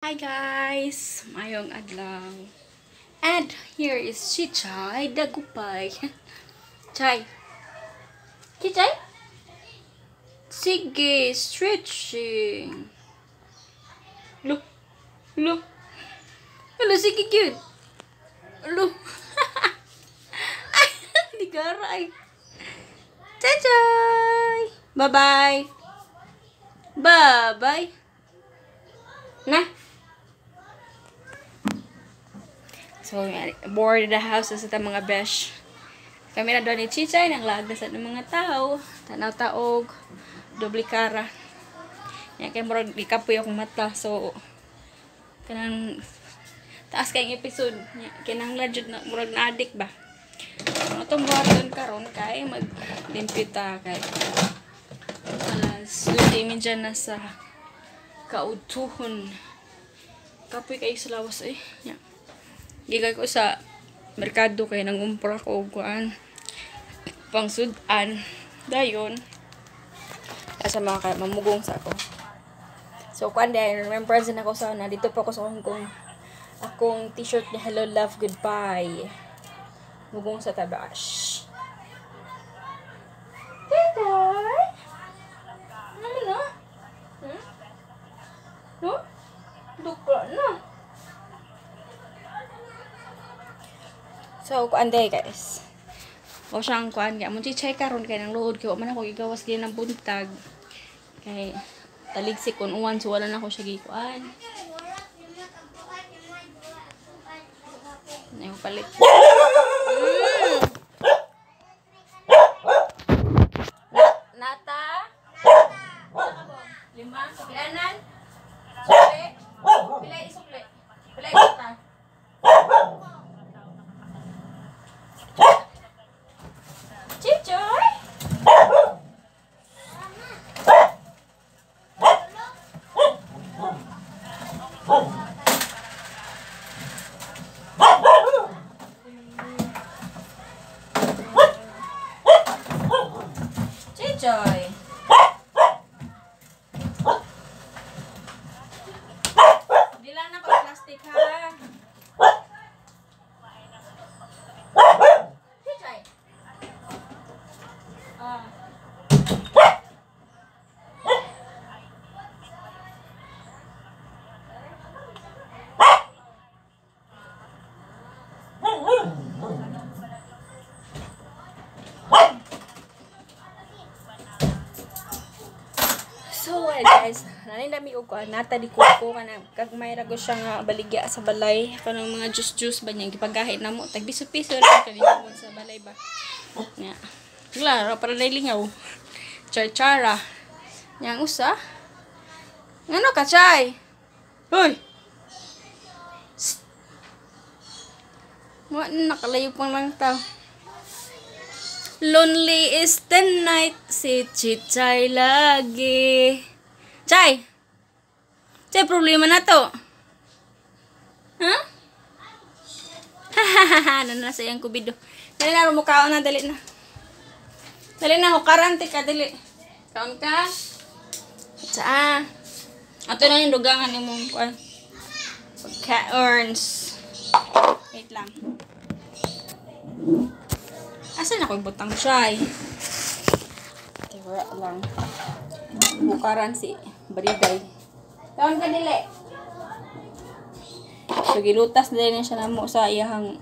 Hi guys! Mayong adlaw. And here is Chichay Dagupay. Chay. Chichay? Sige, stretching. Look. Look. Hello, sige cute. Look. Di garay. Chichay! Bye-bye. Bye-bye. Na. So, bored the house sa mga besh. Kami na doon ni Chichay, nang lagdas ng mga tao. Tanaw taog, doble kara. Yan, kaya murag di kapoy akong mata. So, kanang taas kayong episode. Kinang jud na murag na addict ba. Ang atong buhaton karon kay maglimpita kay alas 2:30 na sa kautuhon. Kapoy kayo sa lawas eh. Yan. Gigay ko sa merkado kay nangumpra ko og kuan pangsud-an dayon asa mga kay mamugong sa ako. So kuan dahil remembrance na ako sa na dito pa ako sa Hong Kong akong t-shirt ni Hello Love Goodbye. Mugong sa tabash. Tita! Ano na? Hmm? No? Dukla na. So, kuan day guys. O siyang kuan kay among Chichay karon kay nang luod kay wa man ako gigawas din ng buntag. Kay taligsik kun uwan so wala na ako siya gikuan. Nayo palit. Nata. Lima suklianan. Sukli. Pila isukli. Pila isukli. Chichay! Chichay! Di lang na plastic ha. Chichay! Ah. So guys, nanin dami og kuan nata di kuko kanang kagmay ra siya nga baligya sa balay kanang mga juice juice ba niya gipagahi namo tag piso-piso ra kani sa balay ba. Nya. Klaro para lingaw. Char-chara. Yang usa. Ngano ka chay? Hoy. Wa nakalayo pang lang tao. Lonely is the night, si Chichay lagi. Chay! Chay, problema na to. Ha? Hahaha, ano na sa iyang kubido. Dali na, rumukaon na, dali na. Dali na, hukaran, tika, dali. Kaon ka? Saa. Ato na yung dugangan ni mong kuan. Pagka-earns. Wait lang. Asan ako yung butang shy? Tira lang. Bukaran si Bariday. Taon ka dili. So gilutas din siya namo sa iyahang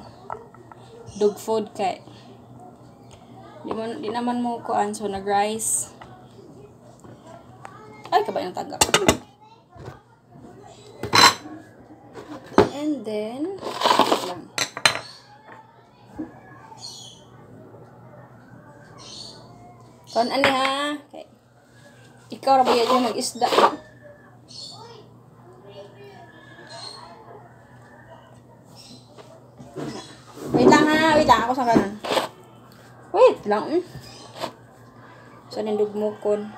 dog food kay di naman mo kuan so nag rice. Ay kabay ng taga. And then wait lang. Kaon ani ha. Okay. Ikaw ra ba yan mag-isda? Wait lang ha. Wait lang. Ako sa kanan. Wait lang. So, nindugmukon.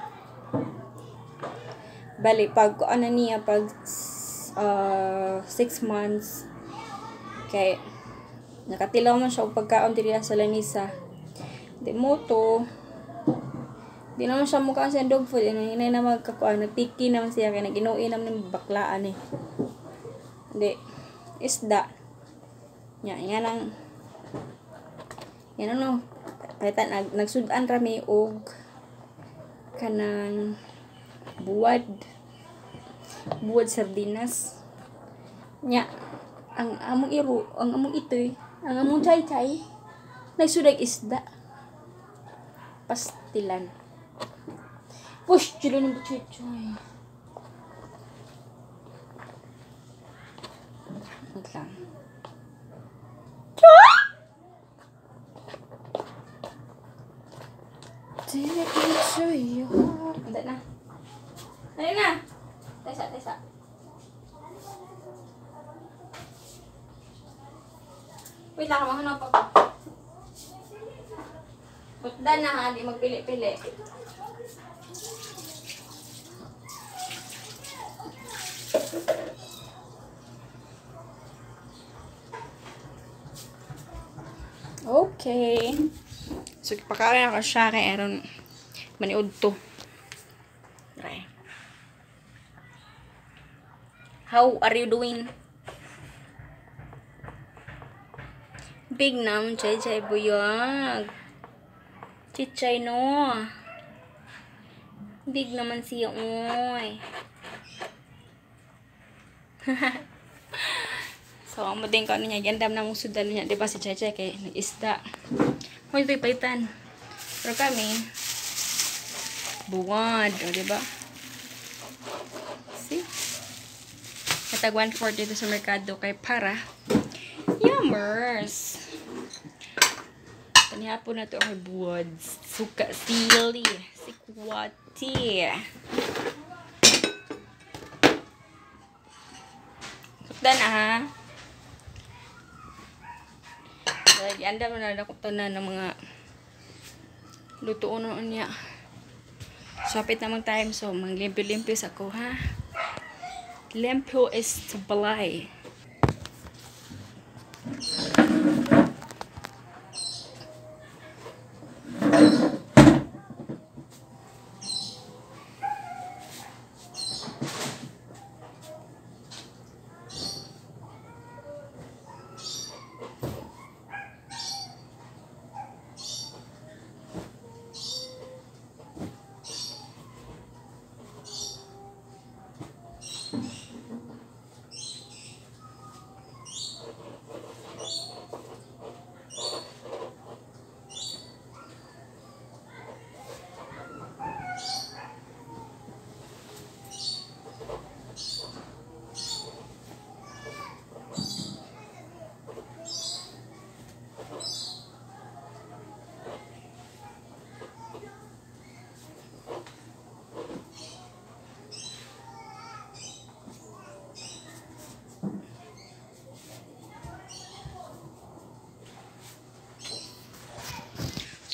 Bali, pag ano niya, pag 6 months, kay nakatilaw man siya og pagkaon diri sa lamisa. Di mo to. Di naman siya mukhaan siya dog food. Inay na magkakuan. Nagpiki naman siya. Kaya nag-inuin naman ng baklaan eh. Hindi isda. Nya nga lang. Yan ano, palitan nagsudan rami og kanang buwad sardinas. Nya ang among iro, ang among itoy, ang among chay-chay nagsudag isda. Pastilan. Push chulo ng chay-chay. Wait lang. Dali na. Dali na. Tesa, tesa. Wait lang, mahanap ako. Putda na ha, di magpili-pili. Okay. So, pakain ako siya kay Aaron maniud to. Try. How are you doing? Big nam, chay chay buyag. Chichay no. Big naman siya, oy. So, ang mo din ko ano niya, gandam na mong sudan niya, di ba si Chay Chay kay nag-isda. Hoy, ito'y palitan. Pero kami, buwad, o, di ba? See? Katag 140 dito sa merkado kay para yummers. Panihapon na to kay buwad. Suka sili. Sikwati. Sukdan ah. Lagi anda na ako tanan ng mga lutuon noon niya. Sapit namang time, so manglimpyo-limpyo sa ko ha. Limpyo is to balay.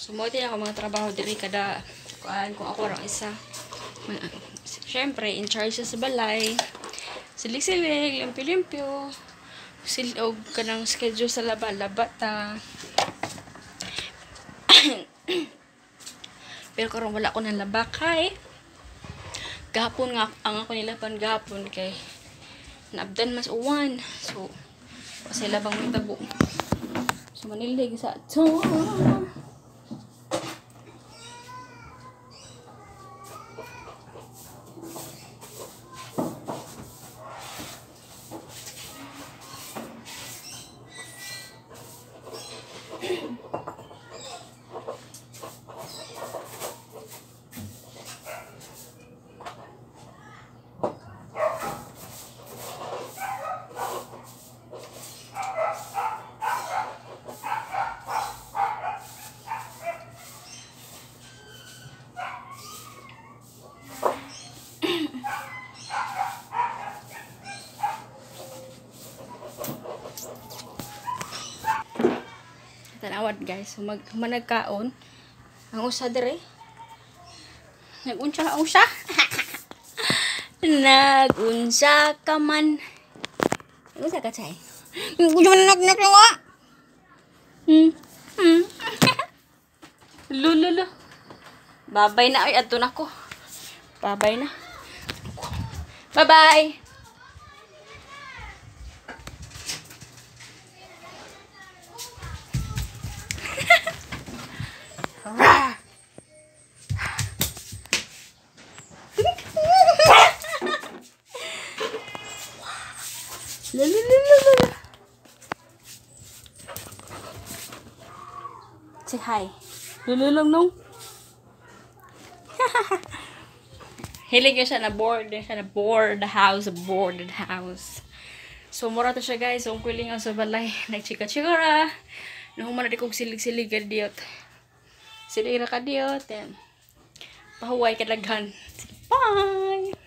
Sumuti ako mga trabaho diri kada kuan kung ako rang isa. Siyempre, in charge sa balay. Silig-silig, limpyo-limpyo. Silog kanang schedule sa laba, laba ta. Pero karon wala ko nang laba kay gahapon nga ang ako nilapan gahapon kay naabdan mas uwan. So, kasi labang mitabo. So manilig sa to. Tanawad guys, managkaon ang usa dire. Nagunsa ang usa. Nagunsa ka man. Nagunsa ka chay. Nagunsa man nag nga. Lululu. Babay na ay adto na ko. Babay na. Bye-bye. Say hi. Lululong nung. Hilig siya na bored siya na bored the house, boarded house. So mura to siya, guys. So ang kulingan sa balay nagchika-chika ra. Nahuman na di kog silig-silig kadiyot. Silig ra kadiyot. Then pahuway kadaghan. Bye.